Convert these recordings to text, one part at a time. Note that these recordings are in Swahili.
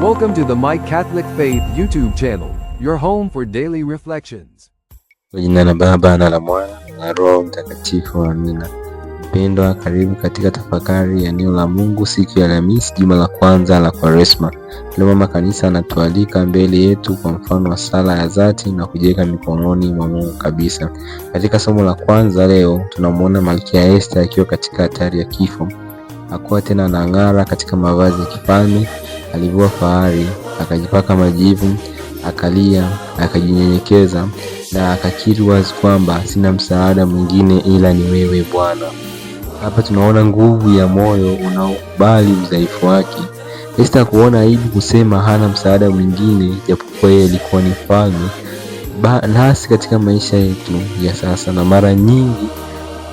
Welcome to the My Catholic Faith YouTube channel, your home for daily reflections. Kwa jina la Baba na la Mwana na Roho Mtakatifu, amina. Mpendwa, karibu katika tafakari ya neno la Mungu siku ya Alhamisi, juma la kwanza la Kwaresma. Leo Mama Kanisa anatualika mbele yetu kwa mfano wa sala ya dhati na kujiweka mikononi mwa Mungu kabisa. Katika somo la kwanza leo tunamwona Malkia Esther akiwa katika hatari ya kifo. Hakuwa tena anang'ara katika mavazi ya kifalme, alivua fahari, akajipaka majivu, akalia, akajinyenyekeza na akakiri wazi kwamba sina msaada mwingine ila ni wewe Bwana. Hapa tunaona nguvu ya moyo unaokubali udhaifu wake. Esther kuona aibu kusema hana msaada mwingine japokuwa yeye alikuwa ni mfalme. Nasi katika maisha yetu ya sasa na mara nyingi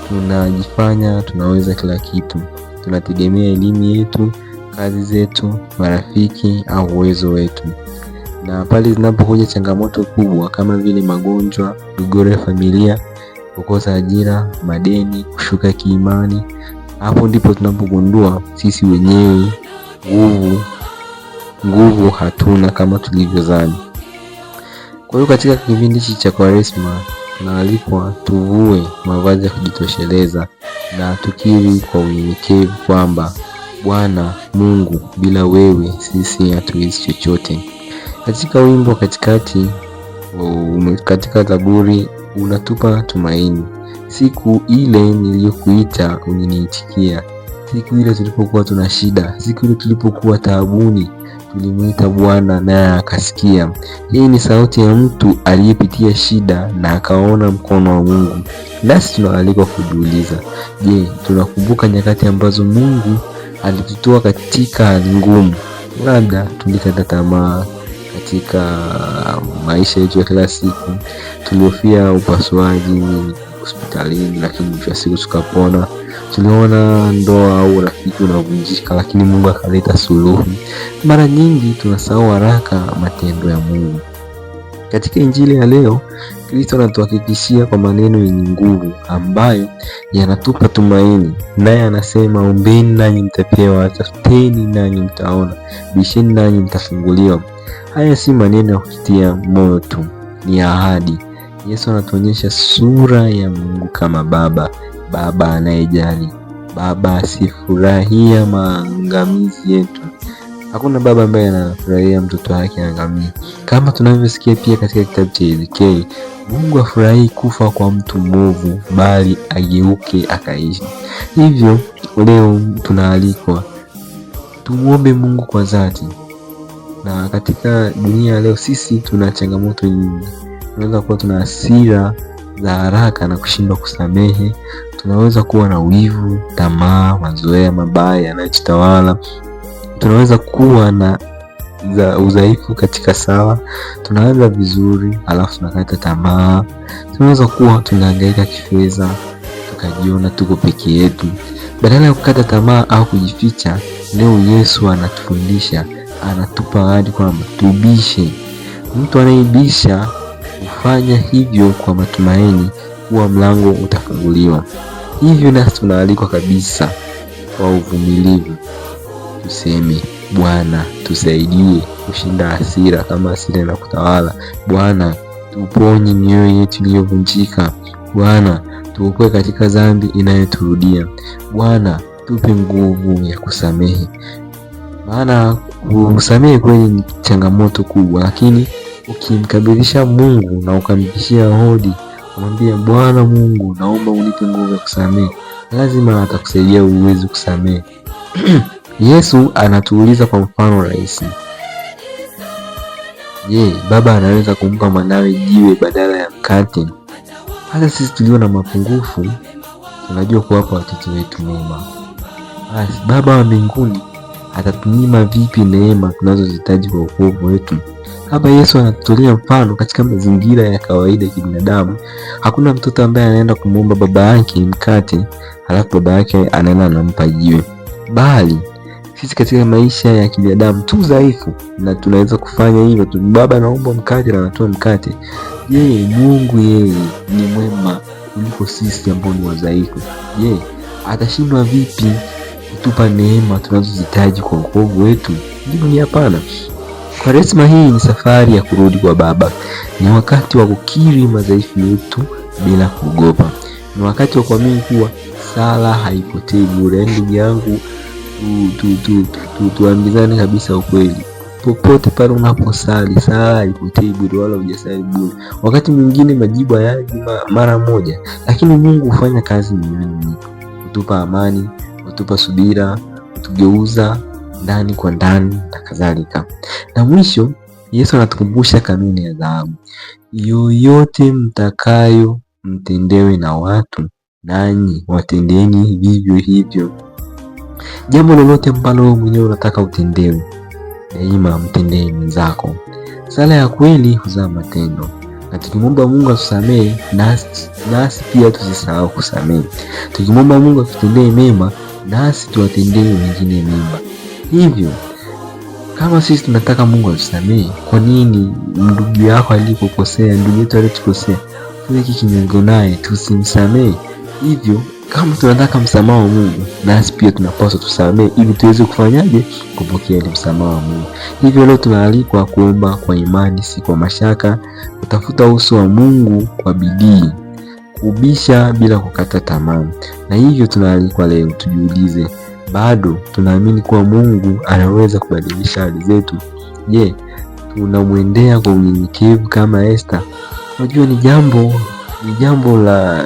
tunajifanya tunaweza kila kitu. Tunategemea elimu yetu, kazi zetu, marafiki au uwezo wetu. Na pale zinapokuja changamoto kubwa kama vile magonjwa, migogoro ya familia, kukosa ajira, madeni, kushuka kiimani, hapo ndipo tunapogundua sisi wenyewe nguvu hatuna kama tulivyozani. Kwa hiyo katika kipindi hichi cha Kwaresma tunaalikwa tuvue mavazi ya kujitosheleza na tukiri kwa unyenyekevu kwamba Bwana Mungu, bila wewe sisi hatuwezi chochote. Katika wimbo katikati katika Zaburi unatupa tumaini. Siku ile niliyokuita uliniitikia. Siku ile tulipokuwa tuna shida, siku ile tulipokuwa taabuni, tulimwita Bwana naye akasikia. Hii ni sauti ya mtu aliyepitia shida na akaona mkono wa Mungu. Nasi tunaalikwa kujiuliza, je, tunakumbuka nyakati ambazo Mungu alitutoa katika hali ngumu? Labda tulikata tamaa katika maisha yetu ya kila siku, tulihofia upasuaji hospitalini, lakini mwisho wa siku tukapona. Tuliona ndoa au urafiki unavunjika, lakini Mungu akaleta suluhu. Mara nyingi tunasahau haraka matendo ya Mungu. Katika Injili ya leo, Kristo anatuhakikishia kwa maneno yenye nguvu ambayo yanatupa tumaini. Naye anasema, ombeni nanyi mtapewa, tafuteni nanyi mtaona, bisheni nanyi mtafunguliwa. Haya si maneno ya kututia moyo tu, ni ahadi. Yesu anatuonyesha sura ya Mungu kama Baba, Baba anayejali, Baba asifurahia maangamizi yetu. Hakuna baba ambaye anafurahia mtoto wake angamie. Kama tunavyosikia pia katika kitabu cha Ezekieli, Mungu afurahii kufa kwa mtu mwovu, bali ageuke akaishi. Hivyo leo tunaalikwa tumuombe Mungu kwa dhati. Na katika dunia ya leo sisi tuna changamoto nyingi. Tunaweza kuwa tuna hasira za haraka na kushindwa kusamehe. Tunaweza kuwa na wivu, tamaa, mazoea mabaya yanayotutawala. Tunaweza kuwa na za udhaifu katika sala. Tunaanza vizuri alafu tunakata tamaa. Tunaweza kuwa tunahangaika kifedha, tukajiona tuko peke yetu. Badala ya kukata tamaa au kujificha, leo Yesu anatufundisha, anatupa ahadi kwamba tubishe. Mtu anayebisha hufanya hivyo kwa matumaini kuwa mlango utafunguliwa. Hivyo nasi tunaalikwa kabisa kwa uvumilivu tuseme, Bwana tusaidie kushinda hasira kama hasira inakutawala. Bwana tuponye mioyo yetu iliyovunjika. Bwana tuokoe katika dhambi inayoturudia. Bwana tupe nguvu ya kusamehe. Maana kusamehe kweli ni changamoto kubwa, lakini ukimkabidhisha Mungu na ukambishia hodi, umwambie Bwana Mungu, naomba unipe nguvu ya kusamehe, lazima atakusaidia uweze kusamehe. Yesu anatuuliza kwa mfano rahisi. Je, baba anaweza kumpa mwanawe jiwe badala ya mkate? Hata sisi tulio na mapungufu tunajua kuwapa watoto wetu mema. Basi Baba wa mbinguni atatunyima vipi neema tunazozihitaji kwa wokovu wetu? Hapa Yesu anatutolea mfano katika mazingira ya kawaida ya kibinadamu. Hakuna mtoto ambaye anaenda kumwomba baba yake mkate halafu baba yake anaenda anampa jiwe, bali sisi katika maisha ya kibinadamu tu dhaifu na tunaweza kufanya hivyo tu. Baba anaomba mkate na anatoa mkate. Je, Mungu yeye ni mwema kuliko sisi ambao ni wadhaifu? Je, atashindwa vipi kutupa neema tunazozihitaji kwa wokovu wetu? Jibu ni hapana. Kwaresma hii ni safari ya kurudi kwa Baba. Ni wakati wa kukiri madhaifu yetu bila kuogopa. Ni wakati wa kuamini kuwa sala haipotei bure. Yaani ndugu yangu, tuambizane kabisa ukweli, popote pale unaposali sala haipotei bure, wala hujasali bure. Wakati mwingine majibu hayaji mara moja, lakini Mungu hufanya kazi mioyoni mwetu, hutupa amani, hutupa subira, hutugeuza ndani kwa ndani na kadhalika. Na mwisho Yesu anatukumbusha kanuni ya dhahabu: yoyote mtakayo mtendewe na watu, nanyi watendeni vivyo hivyo. Jambo lolote ambalo wewe mwenyewe unataka utendewe, daima mtendee mwenzako. Sala ya kweli huzaa matendo, na tukimwomba Mungu atusamehe, nasi pia tusisahau kusamehe. Tukimwomba Mungu atutendee mema, nasi tuwatendee wengine mema. Hivyo kama sisi tunataka Mungu atusamehe, kwa nini ndugu yako aliyekukosea, ndugu yetu aliyetukosea, tuweke kinyongo naye tusimsamehe? Hivyo kama tunataka msamaha wa Mungu, nasi pia tunapaswa tusamehe ili tuweze kufanyaje? Kupokea ile msamaha wa Mungu. Hivyo leo tunaalikwa kuomba kwa imani, si kwa mashaka, kutafuta uso wa Mungu kwa bidii, kubisha bila kukata tamaa. Na hivyo tunaalikwa leo tujiulize, bado tunaamini kuwa Mungu anaweza kubadilisha hali zetu? Je, tunamwendea kwa unyenyekevu kama Esta? Unajua ni jambo la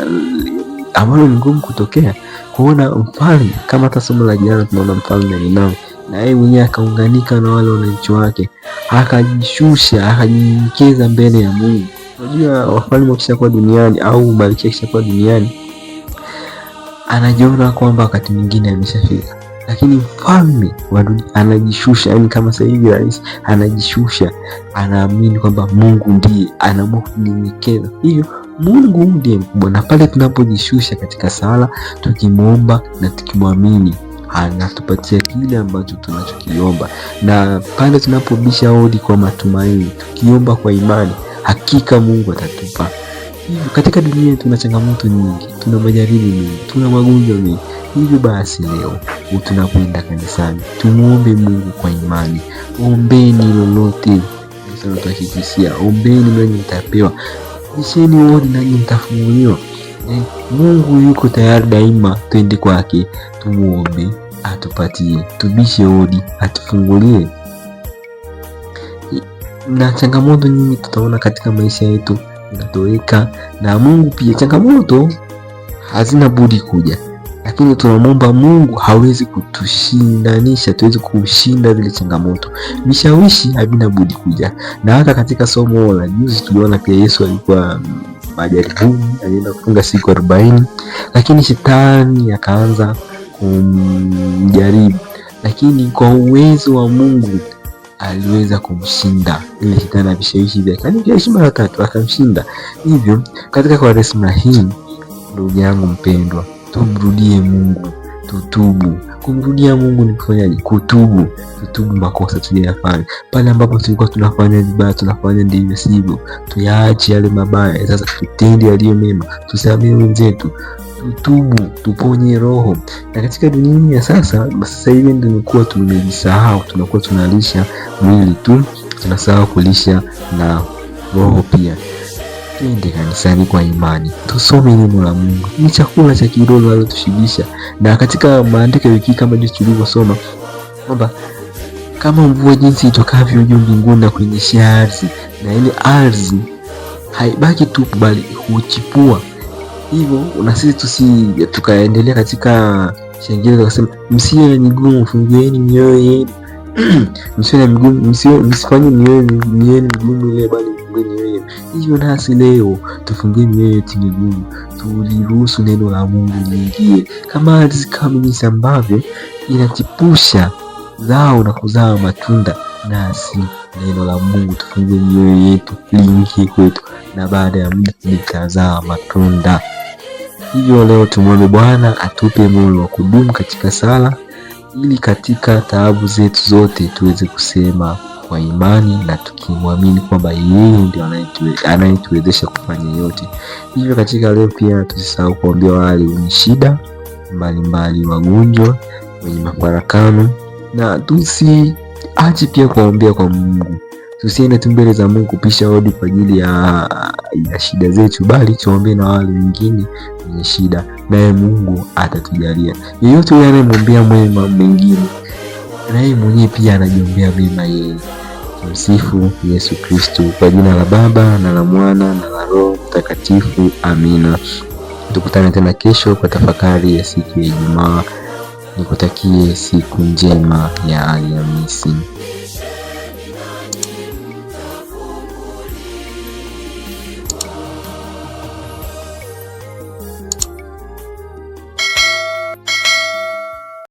ambalo ni ngumu kutokea kuona mfalme kama hata somo la jana tunaona mfalme Ninawi, na yeye mwenyewe akaunganika na wale wananchi wake, akajishusha, akajinyenyekeza mbele ya Mungu. Unajua wafalme wakishakuwa duniani au malkia akishakuwa duniani anajiona kwamba wakati mwingine ameshafika, lakini mfalme wa dunia anajishusha. Yani kama sasa hivi rais anajishusha, anaamini kwamba Mungu ndiye, anaamua kunyenyekeza. Hivyo Mungu ndiye mkubwa, na pale tunapojishusha katika sala, tukimwomba na tukimwamini anatupatia kile ambacho tunachokiomba, na pale tunapobisha hodi kwa matumaini, tukiomba kwa imani, hakika Mungu atatupa. Hivyo katika dunia tuna changamoto nyingi, tuna majaribu mengi, tuna magonjwa mengi. Hivyo basi leo tunakwenda kanisani, tumuombe Mungu kwa imani. Ombeni lolote, Yesu anatuhakikishia, ombeni nanyi mtapewa, bisheni hodi nanyi mtafunguliwa. Mungu yuko tayari daima, twende kwake, tumuombe atupatie, tubishe hodi atufungulie. Na changamoto nyingi tutaona katika maisha yetu inatoweka, na Mungu pia, changamoto hazina budi kuja, lakini tunamwomba Mungu hawezi kutushindanisha tuweze kushinda zile changamoto. Vishawishi havina budi kuja, na hata katika somo la juzi tuliona pia Yesu alikuwa majaribuni, alienda kufunga siku 40, lakini shetani akaanza kumjaribu, lakini kwa uwezo wa Mungu aliweza kumshinda ile shetani na vishawishi vyake, yaani vishawishi mara tatu akamshinda. Hivyo katika Kwaresma hii, ndugu yangu mpendwa, tumrudie Mungu, tutubu. Kumrudia Mungu ni kufanyaje? Kutubu, tutubu makosa tuliyofanya, pale ambapo tulikuwa tunafanya vibaya, tunafanya ndivyo sivyo, tuyaache yale mabaya, sasa tutende yaliyo mema, tusamehe wenzetu, tutubu, tuponye roho. Na katika dunia ya sasa, sasa hivi ndio imekuwa tumejisahau, tunakuwa tunalisha mwili tu, tunasahau kulisha na roho pia. Twende kanisani kwa imani, tusome neno la Mungu, ni chakula cha kiroho linalotushibisha. Na katika maandiko ya wiki kama jinsi tulivyosoma kwamba kama mvua jinsi itokavyo juu mbinguni na kuinyeshea ardhi, na ile ardhi haibaki tu, bali huchipua. Hivyo na sisi tusi tukaendelea katika shangilio tukasema, msiwe na migumu, fungueni mioyo yenu msiwe na migumu, msifanye mioyo migumu ile, bali fungueni mioyo yenu. Hivyo nasi leo tufungue mioyo yetu migumu, tuliruhusu neno la Mungu liingie kama ardhi, kama jinsi ambavyo inachipusha zao na kuzaa matunda, nasi neno la Mungu tufungue mioyo yetu liingie kwetu, na baada ya muda litazaa matunda. Hivyo leo tumwombe Bwana atupe moyo wa kudumu katika sala, ili katika taabu zetu zote tuweze kusema kwa imani na tukimwamini kwamba yeye ndio anayetuwezesha kufanya yote. Hivyo katika leo pia tusisahau kuombea wale wenye shida mbalimbali, wagonjwa, wenye mafarakano, na tusiache pia kuwaombea kwa Mungu Tusiende tu mbele za Mungu kupisha hodi kwa ajili ya shida zetu, bali tuombee na wale wengine wenye shida, naye Mungu atatujalia. Yeyote yule anayemwombea mwema mwingine, naye mwenyewe pia anajiombea mema yeye. Tumsifu Yesu Kristo. Kwa jina la Baba na la Mwana na la Roho Mtakatifu, amina. Tukutane tena kesho kwa tafakari ya siku ya Ijumaa. Nikutakie siku njema ya Alhamisi.